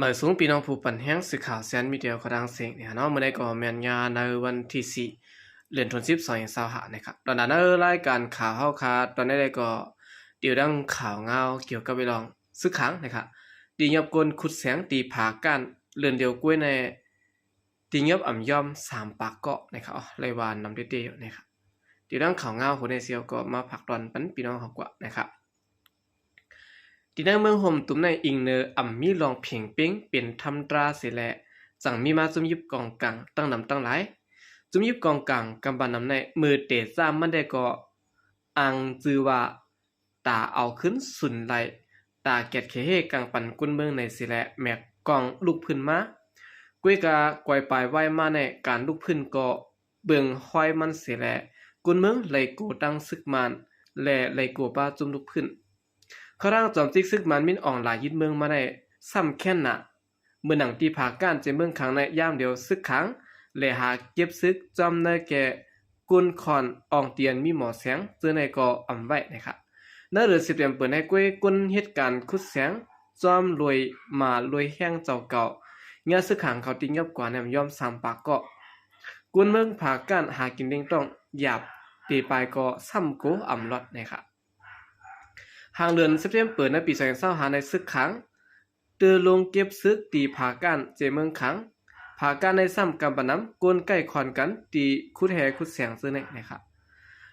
ມາສູງພີ່ນ້ອງຜູ້ປັນແຮງ ສື່ຂ່າວແຊນມີເດຍຂອງທາງເສງນີ້ເນາະ. ມື້ໃດກໍແມ່ນຍາໃນວັນທີສີ່ ເດືອນ ສິບ ສອງພັນຊາວຫ້ານີ້ຄັບ. ຕອນນັ້ນໃນລາຍການຂ່າວເຮົາຄາ ຕອນໃດກໍດຽວດັງຂ່າວງາວກ່ຽວກັບໄປລອງ ຊຶກຂາງນີ້ຄັບ ຕີຫຍັບກົ້ນຂຸດແສງ ຕີຜາກ້ານ ເດືອນດຽວກ້ວຍໃນ ຕີຫຍັບອຳຍອມ ສາມປາກເກາະນີ້ຄັບ. ເອີ ໄລ່ວ່ານຳເຕໆຢູ່ນີ້ຄັບ. ດຽວດັງຂ່າວງາວຫົວໃນສ່ຽວກໍມາຝາກຕອນປັນພີ່ນ້ອງເຮົາກວ່ານີ້ຄັບ. ທີ່ໃນເມືອງຫົວຕຸມໃນ ອີງເນີອຳມີລອງເພງເປັງເປັນທຳຕາເສຍແລະ ຈັ່ງມີມາຈຸ້ມຢິບກອງກາງຕັ້ງນຳຕັ້ງຫຼາຍ. ຈຸ້ມຢິບກອງກາງກຳບານນຳໃນ ເມື່ອເຕະຈ້າມມັນໄດ້ກໍ ອ່າງຈື່ວ່າ ຕາເອົາຄືນສູນໄຫຼ ຕາແກດເຂເຮກາງປັນກຸນເມືອງໃນເສຍແລະ ແມັກກ້ອງລຸກຟື້ນມາ. ກວຍກາກວຍປາຍໄວ້ມາໃນການລຸກຟື້ນກໍເບິ່ງຫ້ອຍມັນເສຍແລະ ກຸນເມືອງໄຫຼໂກຕັ້ງຊຶກມານ ແລະ ໄຫຼໂກປາຈຸ້ມລຸກຟື້ນ. ເຂົ້າທາງຈອມຈິກຊຶກມານມິນອອງຫຼາຍຍຶດເມືອງມາໄດ້ຊ້ຳແຄ້ນໜ້າ ເມື່ອໜັງທີ່ຜາກ້ານເຈເມືອງຂັງໃນຍາມດຽວຊຶກຂັງ ແລະ ຫາເກັບຊຶກຈອມໃນແກ່ກຸນຄອນອອງຕຽນມີໝໍແສງ ເຈີໃນກໍອຳໄວ້ນີ້ຄັບ. ໃນເດືອນເຊັບເຕັມເປີໃນກວຍ ກົນເຮັດການຂຸດແສງ ຈອມລວຍມາລວຍແຮງເຈົ້າເກົ່າ ຍາຊຶກຂັງເຂົາຕິຫຍັບກວ່າແນມຍອມ ສາມປາກເກາະ. ກຸນເມືອງຜາກ້ານຫາກິນລ້ຽງຕ້ອງ ຢາບເຕປາຍກໍຊ້ຳໂກອຳລອດນີ້ຄັບ. ຫາງເດືອນເຊັບເຕັມເປີໃນປີສອງພັນຊາວຫ້າ ໃນຊຶກຂັງ ເຕີລົງເກັບຊຶກຕີຜາກ້ານເຈເມືອງຂັງ. ຜາກ້ານໄດ້ຊ້ຳກຳປະນຳ ກົນໃກ້ຄອນກັນ ຕີຂຸດແຮ່ຂຸດແສງເຈີໃນນີ້ຄັບ.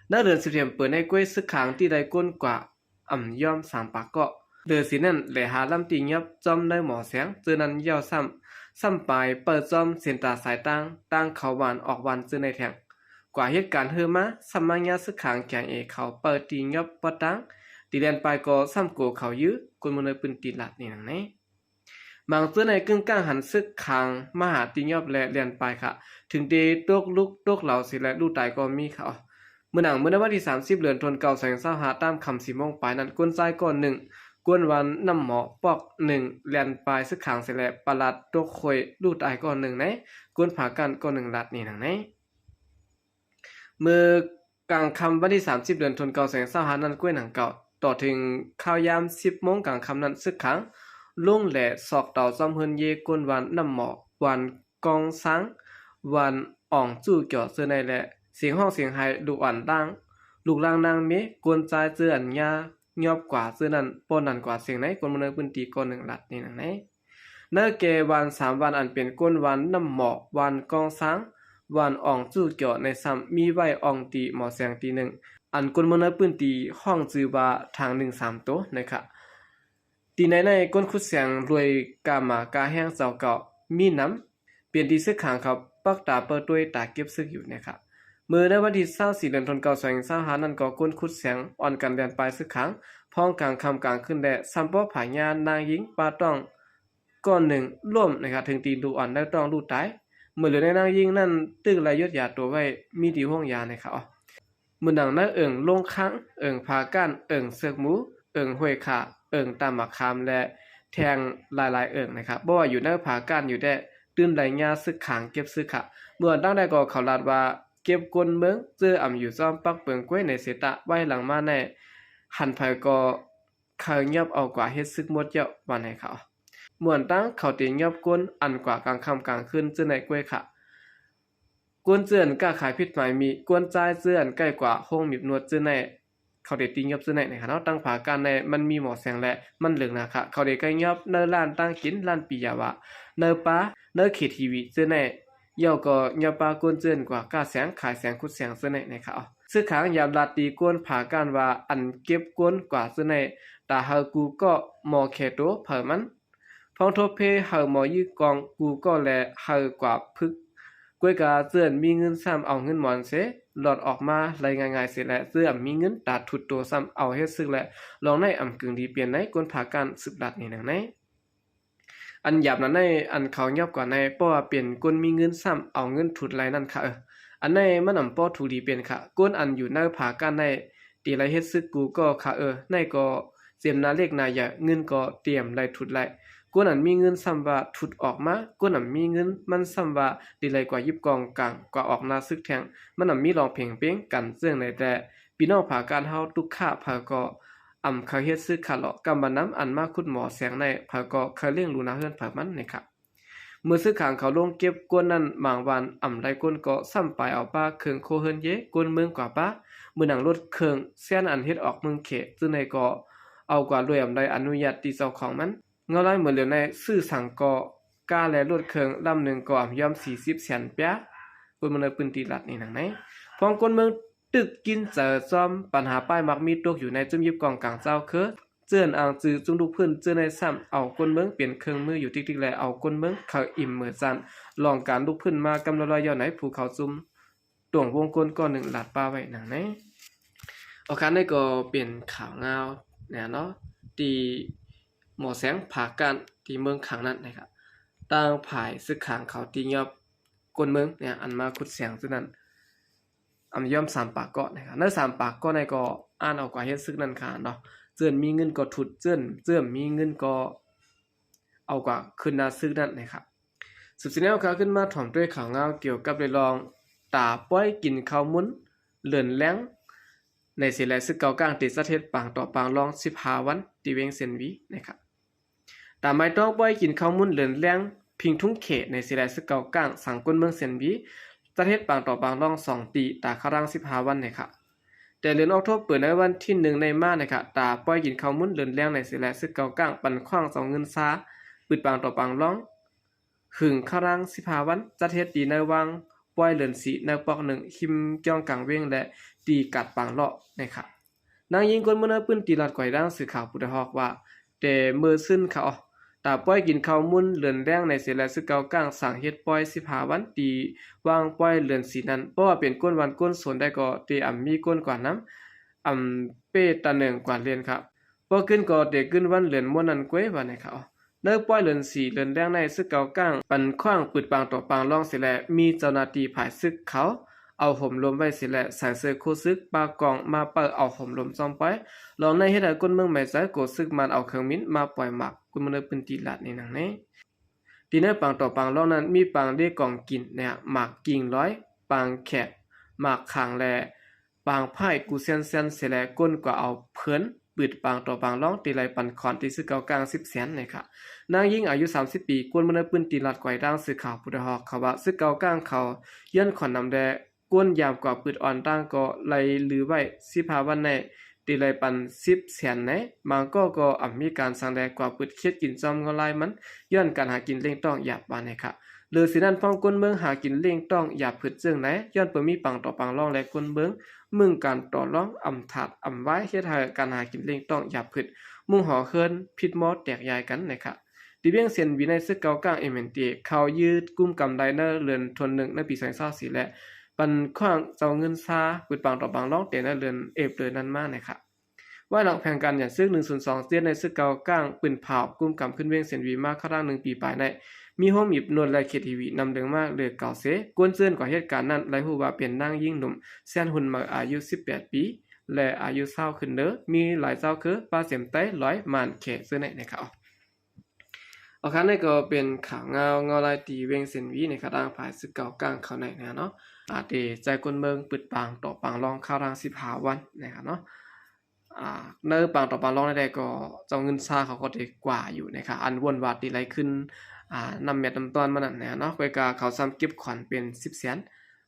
ໃນເດືອນເຊັບເຕັມເປີໃນກວຍຊຶກຂັງ ຕີໄດ້ກົນກວ່າອຳຍອມ ສາມປາກເກາະ. ເດີສີນັ້ນແລຫາລຳຕີຫຍັບຈອມໃນໝໍແສງເຈີນັ້ນເຍົາຊ້ຳ ຊ້ຳປາຍເປີດຈອມເສັ້ນຕາສາຍຕ່າງ ຕ່າງເຂົ້າວານອອກວານເຈີໃນແທງ. ກວ່າເຮັດການເຮີມາ ຊ້ຳມາຍາຊຶກຂັງແຂງເອເຂົາເປີດຕີຫຍັບປະຕັງ ຕີແລ່ນປາຍກໍຊ້ຳໂກເຂົາຢື້ ຄົນເມືອງໃນພື້ນທີ່ລາດນີ້ໜັງໃນ. ບາງເຈີໃນກຶ່ງກາງຫັນຊຶກຂັງມາຫາຕີຫຍັບແລະແລ່ນປາຍຂະ ເຖິງເຕຕົກລຸກຕົກເຫຼົາເສຍແລະລູກຕາຍກໍມີຂະ. ມື້ໜັງ ມື້ໃນວັນທີສາມສິບ ເດືອນ ເກົ້າ ສອງພັນຊາວຫ້າ ຕາມຄ່ຳສີ່ໂມງປາຍນັ້ນ ຄົນຊາຍກ້ອນໜຶ່ງ ກົນວັນນ້ຳໝໍປອກໜຶ່ງ ແລ່ນປາຍຊຶກຂັງເສຍແລະປະລາດຕົກໂຄຍ ລູກຕາຍກ້ອນໜຶ່ງໃນ ຄົນຜາກ້ານກ້ອນໜຶ່ງລາດນີ້ໜັງໃນ. ມື້ກາງຄ່ຳວັນທີສາມສິບ ເດືອນ ເກົ້າ ສອງພັນຊາວຫ້ານັ້ນ ກ້ວຍໜັງເກົ່າ ຕໍ່ເຖິງຂ່າວຍາມສິບໂມງກາງຄ່ຳນັ້ນ ຊຶກຂັງລົງແຫຼຊອກເຕົາຊອມເຮືອນເຢ ກົນວັນນ້ຳໝໍ ວັນກອງຊ້າງ ວັນອອງຈູ່ຈໍເຈີໃນແລະ ສຽງຮ້ອງສຽງໄຫ້ ລູກອ່ອນລ້າງ ລູກລ້າງນາງເມ ກົນຊາຍເຈີອັນຍາຫຍັບກວ່າເຈີນັ້ນ ປ້ອນດັນກວ່າສຽງໃນ ຄົນເມືອງໃນພື້ນທີ່ກ້ອນໜຶ່ງລາດນີ້ໜັງໃນ. ໃນແກ່ວັນສາມວັນ ອັນເປັນກົນວັນນ້ຳໝໍ ວັນກອງຊ້າງ ວັນອອງຈູ່ຈໍໃນຊ້ຳມີໄວ້ອ່ອງຕີໝໍແສງຕີໜຶ່ງ ອັນຄົນເມືອງໃນພື້ນທີ່ຮ້ອງຈື່ວ່າທາງໜຶ່ງສາມໂຕໃນຂະ ຕີໃນໃນ ກົນຂຸດແສງລວຍກາມາກາແຮງເຈົ້າເກົ່າມີນຳ ເປັນທີ່ຊຶກຂັງເຂົາປັກຕາເປີດຕົວຕາເກັບຊຶກຢູ່ໃນຂະ. ມື້ໃນວັນທີຊາວສີ່ ເດືອນ ເກົ້າ ສອງພັນຊາວຫ້ານັ້ນກໍ ກົນຂຸດແສງອ່ອນກັນແລ່ນປາຍຊຶກຂັງ ພ້ອມກາງຄ່ຳກາງຄືນແລະ ຊ້ຳປໍພະຍານນາງຍິງປາຕ້ອງ ກ້ອນໜຶ່ງລົ້ມໃນຂະ ເຖິງຕີລູກອ່ອນໃນທ້ອງລູກຕາຍ. ເມື່ອເຫຼືອໃນນາງຍິງນັ້ນ ຖືກໄລ່ຢົດຢາຕົວໄວ້ ມີທີ່ໂຮງຢາໃນຂະ. ມື້ໜັງໃນເອີ່ງລົງຄັງ ເອີ່ງຜາກ້ານ ເອີ່ງເຊືອກໝູ ເອີ່ງຫ້ວຍຂາ ເອີ່ງຕາໝາກຂາມ ແລະ ແທງຫຼາຍໆເອີ່ງໃນຂະ ບໍ່ວ່າຢູ່ໃນຜາກ້ານຢູ່ແດ່ ຕື່ນໄລ່ຍາຊຶກຂັງເກັບຊຶກຂະ. ເມື່ອຕັ້ງໃດກໍເຂົາລາດວ່າ ເກັບຄົນເມືອງເຈີອຳຢູ່ຊ້ອມປັກເປິງກ້ວຍໃນເສຕະ ໄວ້ຫຼັງມາໃນ ຫັນໃຜກໍ ເຂົາຫຍັບເອົາກວ່າເຮັດຊຶກໝົດແລ້ວວ່າໃນຂະ. ມ່ວນຕັ້ງເຂົາເຕຫຍັບກົນອັນກວ່າກາງຄ່ຳກາງຄືນເຈີໃນກ້ວຍຂະ ກົນເຈີອັນຄ້າຂາຍຜິດໝາຍມີ ກົນຊາຍເຈີອັນໃກ້ກວ່າໂຮງໝີບນວດເຈີໃນ ເຂົາເຕຕີຫຍັບເຈີໃນໃນຂະເນາະ. ຕັ້ງຜາກ້ານໃນມັນມີໝໍແສງແລະມັນເລິງໜາຂະ ເຂົາເຕໄກຫຍັບໃນຮ້ານຕັ້ງກິນ ຮ້ານປີຢາວາ ໃນປາ ໃນເຂດທີວີເຈີໃນ ເຍົາກໍຫຍັບປາກົນເຈີອັນກວ່າກ້າແສງ ຂາຍແສງ ຂຸດແສງເຈີໃນໃນຂະ. ຊຶກຂັງຢາມລາດຕີກົນຜາກ້ານວ່າ ອັນເກັບກົນກວ່າເຈີໃນ ຕາເຮົາກູກໍໝໍແຂໂຕເຜີມັນ ພ້ອມທົບເພເຮົາໝໍຍືກອງກູກໍແລເຮົາກວ່າພຶກ ກວຍກາເຈີອັນມີເງິນຊ້ຳເອົາເງິນໝອນເສ ລອດອອກມາໄລ່ງ່າຍໆເສແລ ເຈີອຳມີເງິນຕາທຸດໂຕຊ້ຳເອົາເຮັດຊຶກແລ ລອງໃນອຳກຶງດີປ່ຽນໃນ ກົນຜາກ້ານສືບລາດນີ້ໜັງໃນ. ອັນຢາບນັ້ນໃນ ອັນເຂົາຫຍັບກວ່າໃນ ເພາະວ່າເປັນຄົນມີເງິນຊ້ຳເອົາເງິນທຸດໄລ່ນັ້ນຂະເອີ. ອັນໃນມັນອຳບໍ່ຖືກດີເປັນຂະ ຄົນອັນຢູ່ໃນຜາກ້ານໃນ ຕີໄລ່ເຮັດຊຶກກູກໍຂະເອີ. ໃນກໍເຈັມໜ້າເລັກໜ້າໃຫຍ່ ເງິນກໍຕຽມໄລ່ທຸດໄລ່ ຄົນອັນມີເງິນຊ້ຳວ່າທຸດອອກມາ ຄົນອັນມີເງິນມັນຊ້ຳວ່າຕີໄລ່ກວ່າຢິບກອງກາງ ກວ່າອອກໜ້າຊຶກແທງ. ມັນອຳມີລອງເພງເປັງກັນເຊິ່ງໃນແຕ່ ພີ່ນ້ອງຜາກ້ານເຮົາຕຸກຂະເຜາກໍ ອຳເຄີຍເຮັດຊຶກຂະເລາະ ກຳມານຳອັນມາຂຸດໝໍແສງໃນ ໃຜກໍເຄີຍລ້ຽງດູນາເຮືອນໃຜມັນນີ້ຄະ. ເມື່ອຊຶກຂາງເຂົາລົງເກັບກົ້ນນັ້ນ ບາງວັນອຳໄດ້ກົ້ນກໍຊ້ຳປາຍເອົາປ້າເຄື່ອງໂຄເຮືອນເຢ ກົ້ນເມືອງກວ່າປ້າ ເມືອງໜັງລົດເຄື່ອງແຊນອັນເຮັດອອກເມືອງເຂດ ຈຶ່ງໃດກໍເອົາກວ່າລວຍອຳໄດ້ອະນຸຍາດທີ່ເຈົ້າຂອງມັນ. ເງົາລາຍເມື່ອຫຼຽວໃນຊື້ສັງກໍກ້າ ແລະ ລົດເຄື່ອງລຳໜຶ່ງກໍອຳຍອມສີ່ສິບແສນປຽ ຄົນເມືອງໃນພື້ນທີ່ລັດນີ້ໜັງໃນ. ພ້ອມຄົນເມືອງຕຶກກິນໃຈຊອມ ບັນຫາປ້າຍມັກມີຕົກຢູ່ໃນຈຸ້ມຢິບກອງກາງເຈົ້າຄື ເຈື່ອນອ້າງຈື່ຈຸ້ມລຸກຟື້ນເຈື່ອນໃນຊ້ຳ ເອົາຄົນເມືອງເປັນເຄື່ອງມືຢູ່ຕິກໆ ແລະ ເອົາຄົນເມືອງເຂົ້າອີ່ມເໝີຈານ ລອງການລຸກຟື້ນມາກຳລອຍໆ ຢູ່ໃນພູເຂົາຈຸ້ມ ຕົງວົງກົ້ນກ້ອນໜຶ່ງລາດປ້າໄວ້ໜັງໃນ. ໂອຄາ ນີ້ກໍເປັນຂ່າວງາວນະເນາະ ທີ່ໝໍແສງພາການທີ່ເມືອງຄັງນັ້ນນະຄະ. ທາງຝ່າຍຊຶກຂາງເຂົາຕີຍອບກົ້ນເມືອງນະ ອັນມາຂຸດແສງຊື່ນັ້ນ ອຳຍອມສາມປາກເກາະນະຄະ. ໃນສາມປາກເກາະໃນກໍອ່ານເອົາກວ່າເຮັດຊຶກນັ້ນຄະເນາະ ເຈື່ອນມີເງິນກໍທຸດ ເຈື່ອນ ເຈື່ອນມີເງິນກໍເອົາກວ່າຂຶ້ນໜ້າຊຶກນັ້ນນະຄະ. ສືບສຽນແນວຂ່າວຂຶ້ນມາ ຖອມດ້ວຍຂ່າວງາວກ່ຽວກັບເລື່ອງຕາປ້ອຍກິນເຂົ້າມູນເລີນແລງໃນເສແລະ ຊຶກເກົາກ້າງເຕະຈັດເຮັດປາງຕໍ່ປາງລອງສິບຫ້າວັນ ທີ່ວຽງເຊນຫວີນະຄະ. ຕາໄມ້ຕ້ອງປ້ອຍກິນເຂົ້າມູນເລີນແລງພິງທຸງເຂດໃນເສແລະ ຊຶກເກົາກ້າງສັງກົ້ນເມືອງເຊນຫວີ ຈັດເຮັດປາງຕໍ່ປາງລອງສອງຕີ ຕາເຂົ້າຮ່າງສິບຫ້າວັນນະຄະ. ແຕ່ເດືອນອອກໂທເປີ ໃນວັນທີໜຶ່ງໃນມານະຄະ ຕາປ້ອຍກິນເຂົ້າມູນເລີນແລງໃນເສແລະ ຊຶກເກົາກ້າງປັນຂວ້າງເຈົ້າເງິນຊາ ປຶດປາງຕໍ່ປາງລອງ ຫຶງເຂົ້າຮ່າງສິບຫ້າວັນ ຈັດເຮັດຕີໃນວັງ ປ້ອຍເລີນສີໃນປອກໜຶ່ງ ຮິມກ່ຽວກາງເວັງ ແລະ ຕີກາດປາງເລາະນະຄະ. ນາງຍິງຄົນເມືອງໃນພື້ນທີ່ລາດກວາຍດາງສື່ຂ່າວຜູ້ໄດ້ຮອກວ່າ ແຕ່ເມີຊື່ນຄະ ຕາປ້ອຍກິນເຂົ້າມູນເລີນແລງໃນເສແລະ ຊຶກເກົາກ້າງສັງເຮັດປ້ອຍສິບຫ້າວັນ ທີ່ວັງປ້ອຍເລີນສີນັ້ນ ເພາະວ່າເປັນກົ້ນວັນກົ້ນໂສນໄດ້ກໍເຕອຳມີກົ້ນກວ່ານຳ ອຳເປ້ຕາເໜິງກວ່າເລນຄະ. ບໍ່ຂຶ້ນກໍເຕະຂຶ້ນວັນເລີນມ້ວນນັ້ນກວຍວ່າໃນຂ່າວ. ໃນປ້ອຍເລີນສີເລີນແລງໃນ ຊຶກເກົາກ້າງປັນຂວ້າງປຶດປາງຕໍ່ປາງລອງເສແລະ ມີເຈົ້າໜ້າທີ່ຝ່າຍຊຶກເຂົາເອົາໂຫມລົມໄວ້ເສແລະ ໃສ່ເສື້ອໂຄຊຶກ ປາກອງມາເປີເອົາໂຫມລົມຊອມປ້ອຍ. ລອງໃນເຮັດໃຫ້ຄົນເມືອງໄໝໃຈ ໂກຊຶກມານເອົາເຄື່ອງມິນມາປ່ອຍໝາກ ຄົນເມືອງໃນພື້ນທີ່ລາດນີ້ໜັງໃນ. ທີ່ໃນປາງຕໍ່ປາງລອງນັ້ນ ມີປາງເລກອງກິນນະ ໝາກກິ່ງລອຍ ປາງແຂກ ໝາກຂາງ ແລະ ປາງພ້າຍກູແຊນແຊນເສແລະ ກົ້ນກວ່າເອົາເພີນ ປຶດປາງຕໍ່ປາງລອງ ທີ່ໄລ່ປັນຂອນທີ່ຊຶກເກົາກ້າງສິບແສນນະຄະ. ນາງຍິງອາຍຸສາມສິບປີ ຄົນເມືອງໃນພື້ນທີ່ລາດກວາຍດາງສື່ຂ່າວຜູ້ໄດ້ຮອກເຂົາວ່າ ຊຶກເກົາກ້າງເຂົາຢ້ອນຂອນນຳແດ່ ກົ້ນຢາມກວ່າປຶດອ່ອນຕ່າງກໍໄລ່ລືໄວ້ສິບຫ້າວັນໃນ ທີ່ໄລ່ປັນສິບແສນໃນ. ບາງກໍກໍອຳມີການສັງແດ່ກວ່າປຶດເຮັດກິນຈ້ອມເງົາລາຍມັນ ຍ້ອນການຫາກິນລ້ຽງຕ້ອງຢາບວ່າໃນຄະ. ຫຼືຊິນັ້ນ ພວກຄົນເມືອງຫາກິນລ້ຽງຕ້ອງຢາບຜຶດເຈີງໃນ ຍ້ອນບໍ່ມີປາງຕໍ່ປາງລອງ ແລະ ຄົນເມືອງມຶງການຕໍ່ລອງອຳທາດອຳວາຍ ເຮັດໃຫ້ການຫາກິນລ້ຽງຕ້ອງຢາບຜຶດ ມຸງຫໍເຮືອນຜິດໝໍແຕກຢາຍກັນນະຄະ. ທີ່ວຽງເຊນຫວີໃນ ຊຶກເກົາກ້າງ ເອັມເອັນທີເອ ເຂົາຍຶດກຸມກຳໄດ້ໃນເດືອນທວນໜຶ່ງໃນປີສອງພັນຊາວສີ່ ແລະ ປັນຂວ້າງເຈົ້າເງິນຊາ ປຶດປາງຕໍ່ປາງລອງແຕ່ໃນເດືອນເອເປຣນັ້ນມານະຄະ. ພາຍຫຼັງແຜນການຫຍັນຊຶກໜຶ່ງສູນສອງເຈັດໃນ ຊຶກເກົາກ້າງປືນຜາວ ກຸມກຳຂຶ້ນວຽງເຊນຫວີມາ ເຂົ້າທາງໜຶ່ງປີປາຍໃນ ມີໂຮມອີບນວດ ແລະ ເຄທີວີ ນຳເລື່ອງມາເຫຼືອເກົ່າເສ. ກ່ອນເຊີນກວ່າເຫດການນັ້ນ ໄດ້ຮູ້ວ່າເປັນນາງຍິງໜຸ່ມແສນຮຸ່ນໃໝ່ ອາຍຸສິບແປດປີ ແລະ ອາຍຸຊາວຂຶ້ນເດີ ມີຫຼາຍເຈົ້າຄື ປາເສມໄຕ ລອຍ ມານ ແຂເຊີນໃນນະຄະ. ໂອຄາ ນີ້ກໍເປັນຂ່າວງາວ ເງົາລາຍທີ່ວຽງເຊນຫວີນະຄະ ທາງຝ່າຍຊຶກເກົາກ້າງເຂົາໃນນະເນາະ ອາ ເຕະໃຈກົ້ນເມືອງປຶດປາງຕໍ່ປາງລອງ ເຂົ້າທາງສິບຫ້າວັນນະຄະເນາະ. ອາ ໃນປາງຕໍ່ປາງລອງໃດໆ ກໍເຈົ້າເງິນຊາເຂົາກໍໄດ້ກວ່າຢູ່ນະຄະ ອັນວົນວາດທີ່ໄລ່ຂຶ້ນ ອາ ນ້ຳແມັດນ້ຳຕ້ອນມານັ້ນນະເນາະ ກວຍກາເຂົາຊ້ຳເກັບຂວັນເປັນສິບແສນ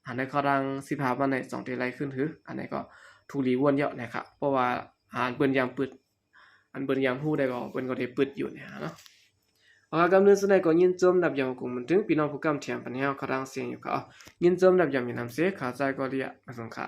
ອາ ໃນເຂົ້າທາງສິບຫ້າວັນໃນ ສອງທີ່ໄລ່ຂຶ້ນ ຄື ອັນນີ້ກໍຖືກລີວົນເຍາະນະຄະ ເພາະວ່າ ອາ ອັນເພິ່ນຢາມປຶດ ອັນເພິ່ນຢາມຮູ້ໄດ້ກໍ ເພິ່ນກໍໄດ້ປຶດຢູ່ນະເນາະ. ເອົາ ກຳເນີນສຸດໃດກໍຍິນຊົມນັບຢອມກົງມັນເຖິງ ພີ່ນ້ອງຜູ້ກຳຖຽມປັນແຮວເຂົ້າທາງສຽງຢູ່ຄະ. ຍິນຊົມນັບຢອມມີນຳເສ ຂາໃຈກໍເລຍ ມາສົ່ງຄະ.